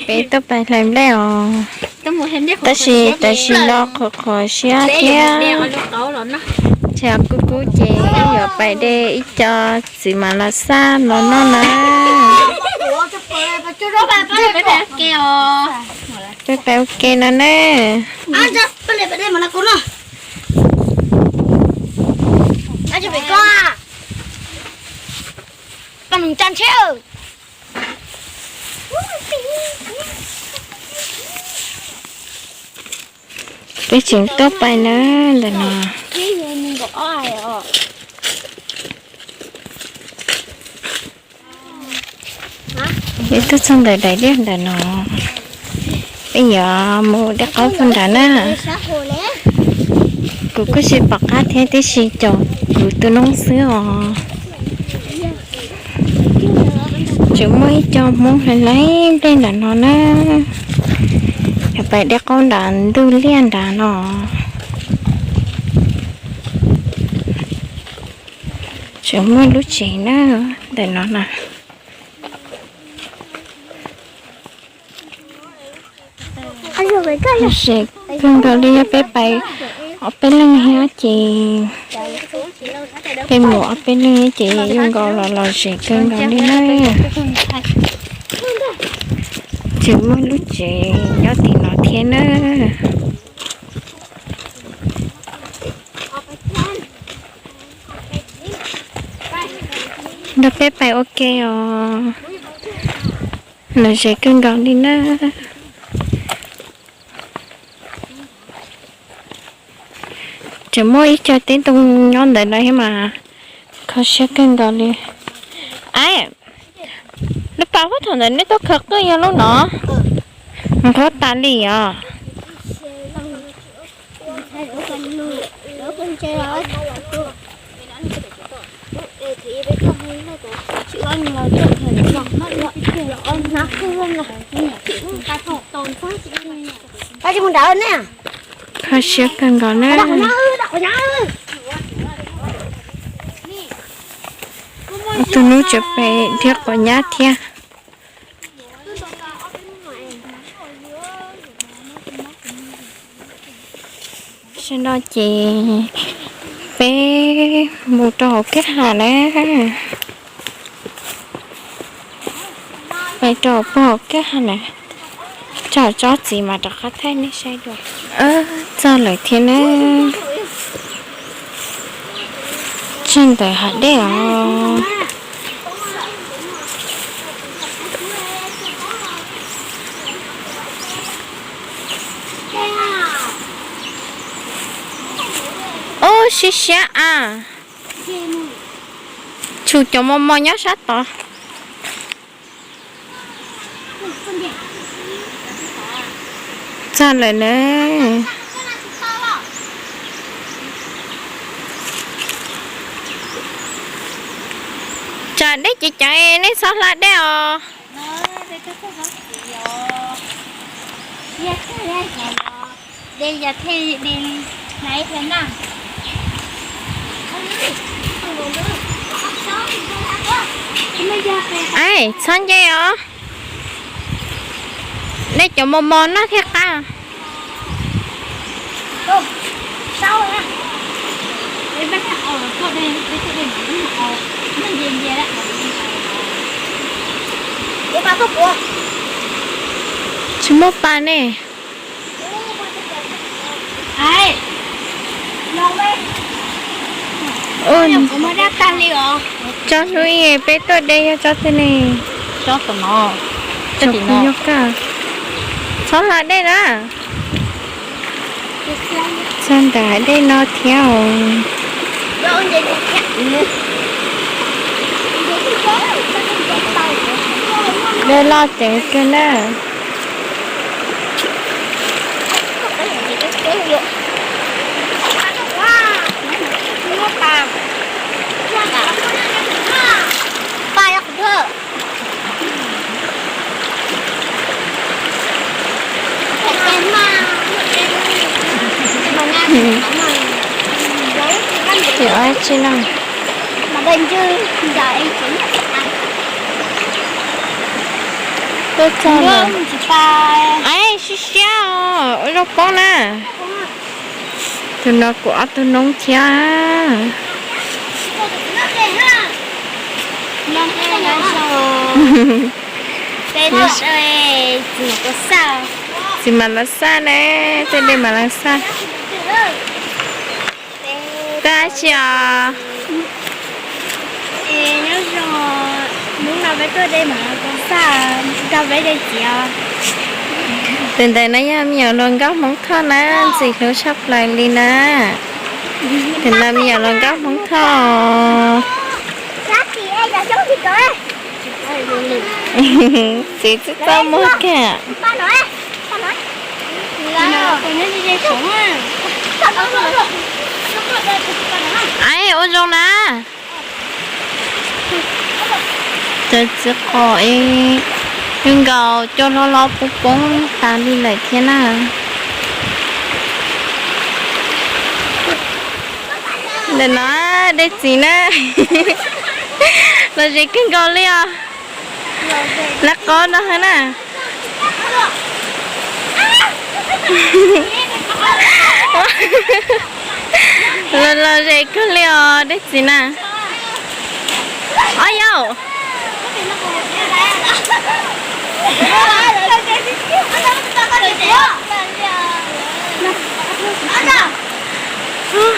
Peb tuaj pais hlais nplej os, tab sis tam sim no qhuav qhuav siab thiab. Tshav kub kub ces wb yuav pais de ib co txiv mas los xaj los noj na. Peb pais ua ke no na. Peb tseem tuaj pais na, ntawm no. Peb tuaj txog ntawm daim liaj ntawm no, peb yuav mus de qaub puag nrad na. Kuv kuj tsis pom qab thiab, tiam sis caum kuv tus noob xwb os. Tseem muaj ib co Hmoob hlais hlais nplej nram no na. Yuav pais de qaub nram ntug liaj nrad no. Tseem muaj lub tsev na, ntawm no na. Ze kawg nkaus li, yog peb pais ob peb leeg thiab ces, peb mus ob peb leeg ces yuav nkaus los los ze kawg nkaus li na. Tseem muaj lub tsev nyob tim no thiab na. Nrog peb pais ua ke os, los ze kawg nkaus li na. Tseem muaj ib co teb ntoo nyob ntawm no thiab mas, kho siab kawg nkaus li. Aib, lub pas huab thaum ntawd nej tuaj khaws qwj yog lub no? Nqhuab tas li os. Kho siab kawg nkaus na. Tus nub tseem pem dhia quav nyab thiab. Sawv daws ces peb mus rau hauv kwj ha na. Peb rau puag hauv kwj ha na. Tsob txiv mas rov qab thaij nej saib dua. Txog lawm thiab na. Txog ntawm hav dej os. Ub, siab siab a. Tshum cov mos mos nyob sab tod. Txog lawm na. Tsam dej ceev ceev nej txhob hla dej os. Aib, txhob nce os. Nej cov mos mos noj thiaj qab. Tsis muaj pas ne. Tsob hnub ib peb tuaj de yog tsob twg ne? Tsob kuv yog kaj. Txhob hla dej na. Txog ntawm dej no thiab os. Dej loj ceev kawg na. Tsis no. Tuaj txog lawm. Aib, siab siab os, ua zoo poob na. Tus no kuv ob tug noob thiab. Txiv mam los xaj na, tej dej mam los xaj. Tab sis os, hnub no peb tuaj de mam los xaj, tau peb de txiv os. Tus ntawm no yog me nyuam hluas nkauj Hmoob Thoj na, ntxim hlub tshaj plaws li na. Tus no me nyuam hluas nkauj Hmoob Thoj. Txiv txawj txaj muag kawg. Aib, ua zoo na. Cov txiv qos es zoo nkaus cua hlob hlob poob poob tas li lawm thiab na. Ntawm no de txiv na. Los ze kawg nkaus li os. Lawv qov no na. Los los ze kawg li os dej txiv na. Ob yau.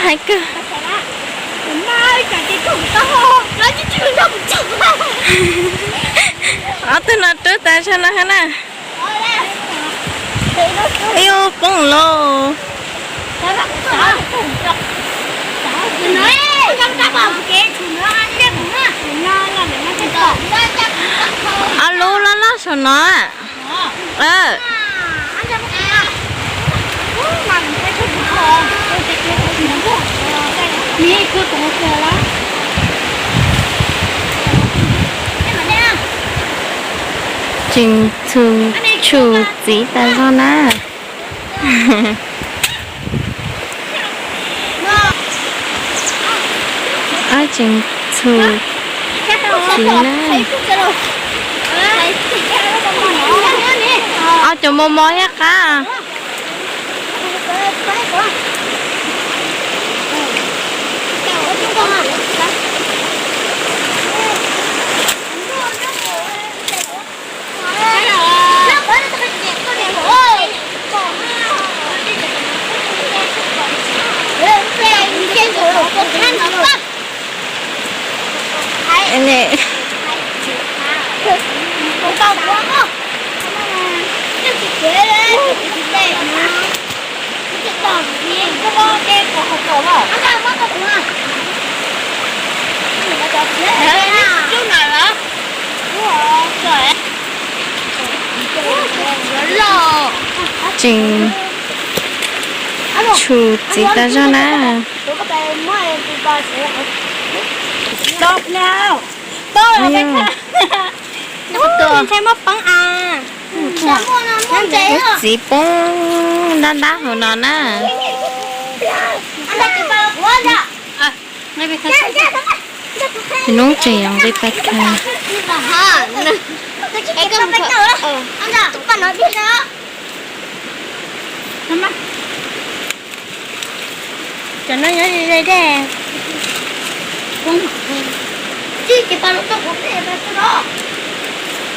Hais kawg. Ob tug no rub tas zog no na. Ib ub poob lauj. Ob lub loj loj saum no. Tseem txhus txiv tas zog na. Ob tseem txhus txiv na. Ob cov mos mos thiab qab. Tseem tshus txiv tas zog na. Lub txiv poob dab dab hauv no na. Hnub tseem yuav nqis pais khaws. Cov no nyob ze ze dej.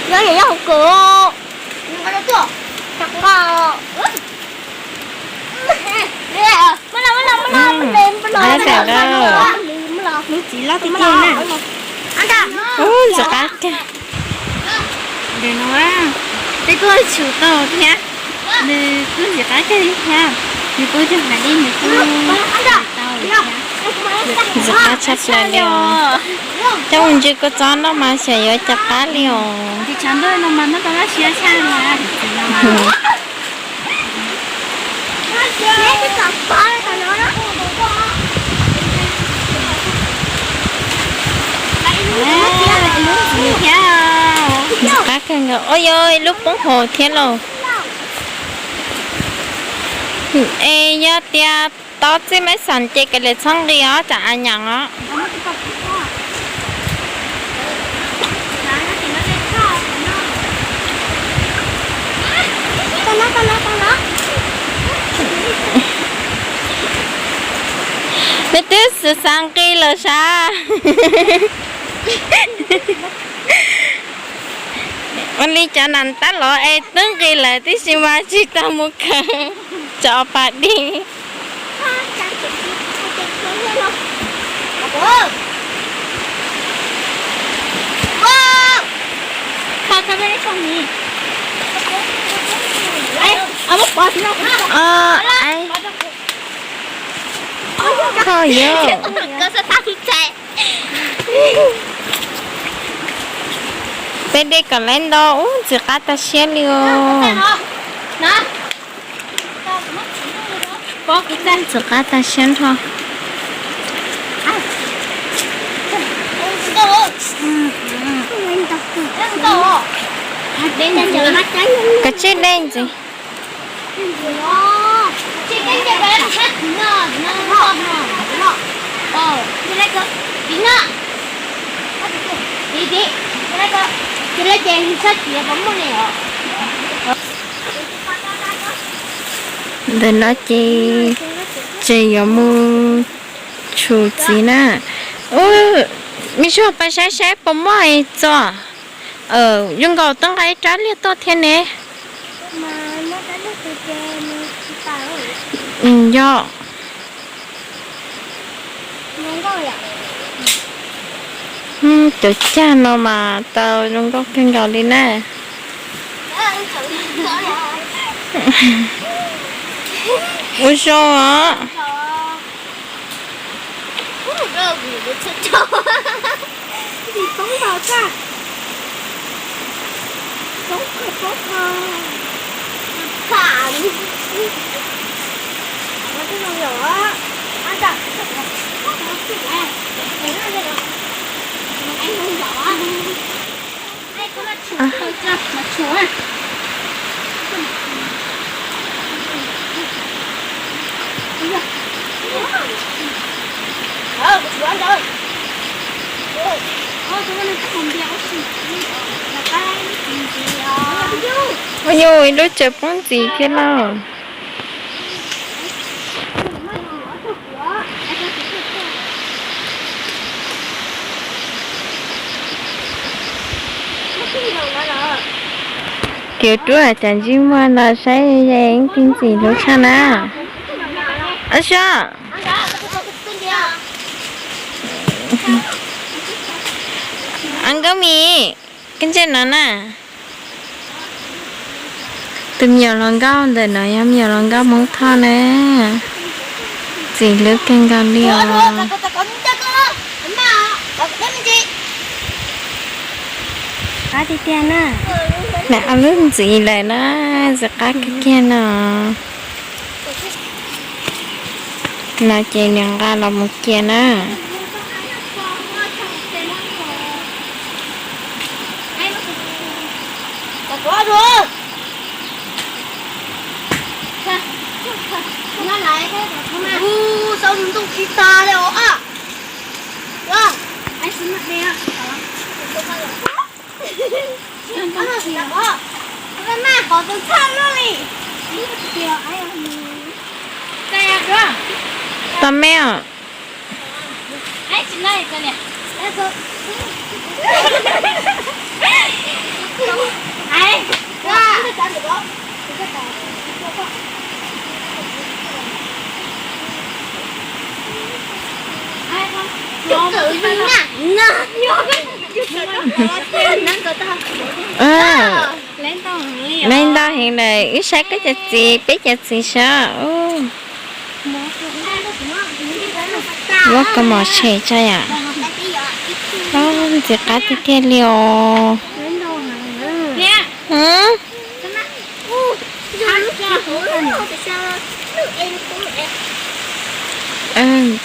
Nyob nyob hauv kawm. Lub txiv loj tiag tiag na. Ub, ntxim qab kawg. Ntawm no peb kuj tshum tau thiab. Nws kuj ntxim qab kawg li thiab. Nws pub cog hav dej nws kuj tau thiab. Ntxim qab tshaj plaws li os. Coj mus ntsis kua txob noj mas xyov yuav cas qab li os. Ntsis tshav ntuj no mas noj tau laj siab tshaj na. Ntxim qab kawg nkaus. Ua yog ib lub poob hauv thiab lauj. Es yog tias tau txij maiv xas ces kav liam txhob nqis os, tsam a nyaam os. Neb twb xav nqis lawm sav. Ua li cov nas tab los es twb nqis lawm tib si mas tsis tau mus kawm. Cov pas dib. Kho yog. Peb de kom lawv ntau ub ntxim qab tag siab li os. Ntxim qab tag siab nrho. Koj tsib de ntxiv. Ntawm no ces tseem yuav mus tshum txiv na. Ub, me tub pab saib saib puas muaj txog. Zoo nkaus twb nqa ib rab liag tuaj thiab ne. Yog. Cov cag no mas tau zoo nkauj kawg nkaus li na. Ua zoo os. Ua nyuj ib lub tsaws poob ntxiv kiag lauj. Kiv rub hais tias ntsej muag no saib yeej tib ntxim hlub tshaj na. Ab sab, a nkauj mis, koj ntsej no na. Tus me nyuam hluas nkauj ntawm no yog me nyuam hluas nkauj Hmoob Thoj na. Ntxim hlub kawg nkaus li os. Qab tiag tiag na. Nws ob lub ntxiv lawm na, ntxim qab kawg kiag no. No ces nws nqa los mus cia na. Tos me os. Lawv ntau heev lawm, wb saib koj cov txiv, peb cov txiv saib. Muab kaus mom tshem tso yom. Ntxim qab tiag tiag li os.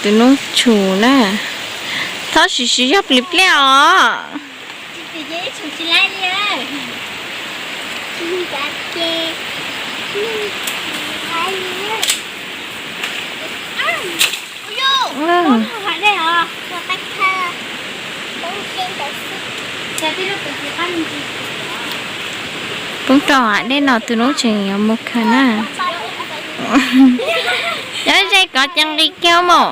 Tus noob tshum na. Txhob sim sim yog plis pliaj os. Poob rau hav dej no tus noob tseem yuav mus khaws na. Nyob ze kov ces nqis kiag mus.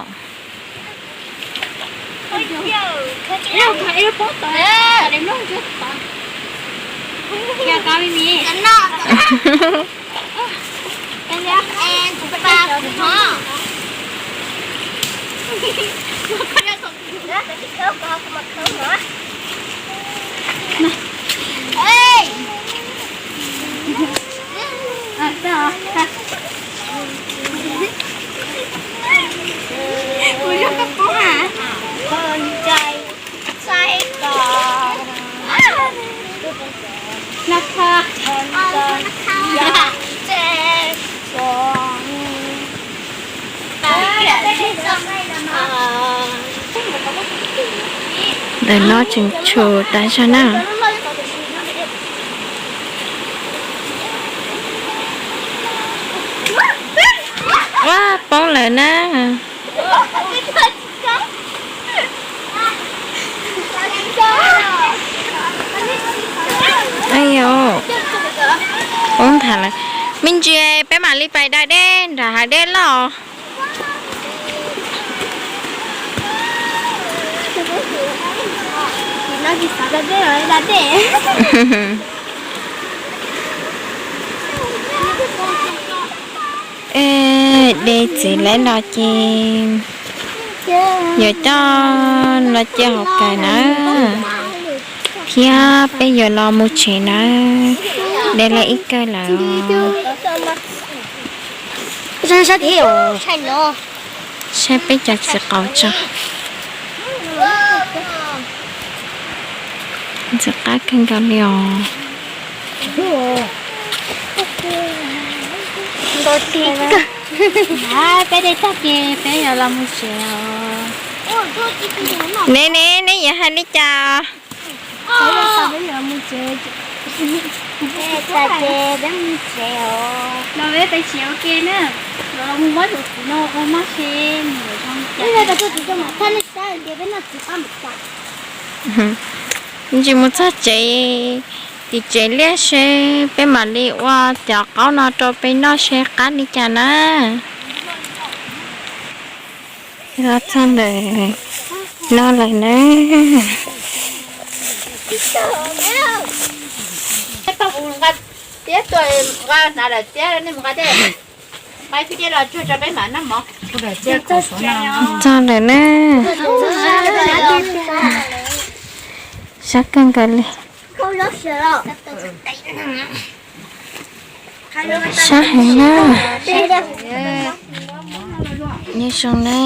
Ntawm no tseem tshum tas zog na. Ua poob lawm na. Poob nthav lawm. Me ntsis peb mam li pais da dej nram hav dej loj. Ej, de txiv lawv los ces yuav coj los cia hauv kawm nawb, thiab peb yuav los mus tsev nawb. De lawv ib kawm lawm. Saib peb cov txiv qaub tso. Ntxim qab kawg nkaus li os. Peb de tag ces peb yuav los mus tsev os. Ne ne, neb yuav hais li cas? Los peb pais tsev ua ke na, los mus muab tus txiv no ua maj seb nws zoo li cas. Ntsis mus txog tsev, tim tsev liaj seb peb mam li ua cov qaub no rau peb noj seb qab li cas na. Los txog ntawm no lawm na. Txog lawm na. Sab kawg nkaus li. Sab heev na. Nyob zoo ne,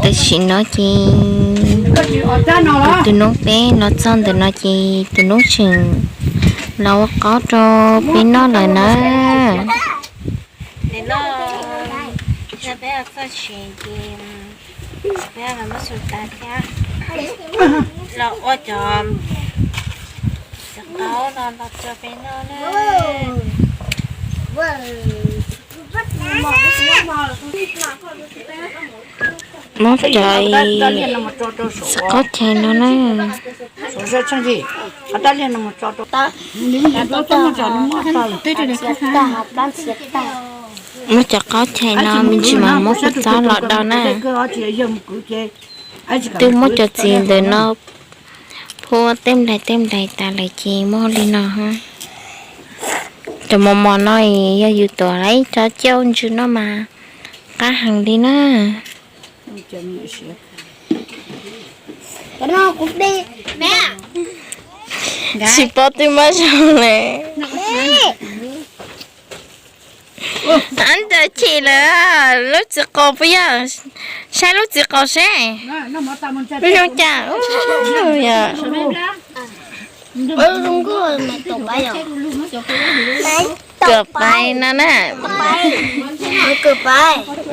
tam sim no ces tus noob peb los txog ntawm no ces tus noob tseem los ua qaub rau peb noj lawm na. Nim no yog peb txog tsev ces peb los muab xu tas thiab los ua cov txiv qaub no los rau peb noj na. Muab cov txiv qaub chais no na. Muab cov qaub chais no me ntsis mas muab kua txob los do na. Twb muab cov txiv ntawm no phua tej nplais tej nplais tas lawm ces muab li no. Cov mos mos no yog yus tuav ib co ciaj ua ntsws noj mas qab heev li na. Tsis paub twb muab zoo lawm. Ab, ntawd chim lawm, lub txiv qaub puas yog? Saib lub txiv qaub seb zoo cas. Kawm pais no na.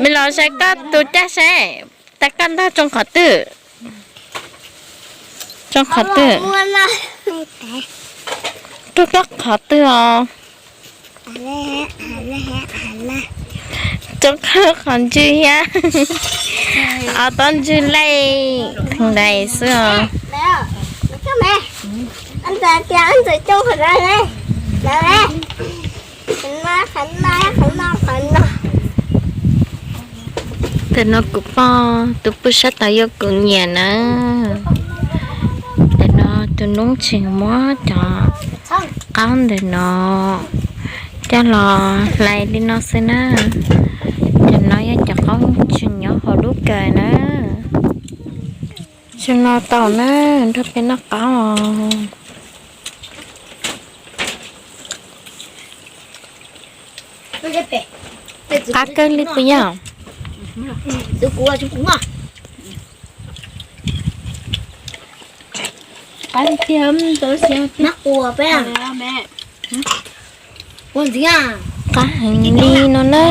Me los saib koj tus caj seb, tas koj ntog tsoo qhov twg? Tsoo qhov twg? Rub koj qhov twg os? Tsoo qhov ntswg thiab. Ob tob ntswg laij theej ntais xwb os. Ntawm no kuv poj tus pwj sab tod yuav kuv nyiam na. Ntawm no tus noob tseem muab cov qaub ntawm no coj los hlais li no xwb na. Cov no yog cov qaub tseem nyob hauv lub kawm na. Zoo no tau na, nrog peb noj qaub os. Qab kawg li puas yog? Qab heev li no na.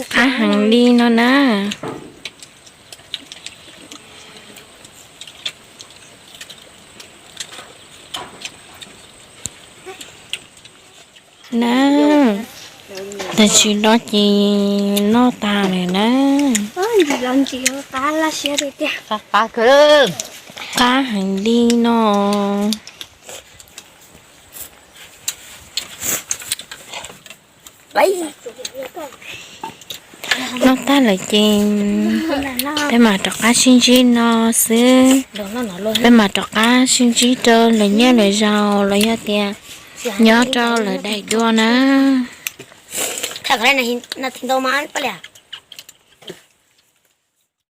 Qab heev li no na. Na, tam sim no ces noj tas lawm na. Qab heev li no. Noj tag lawm ces peb mam rov qab sib ntsib no xwb. Peb mam rov qab sib ntsib rau lwm niaj lwm zaus los yog tias nyob rau lawm daim duab na.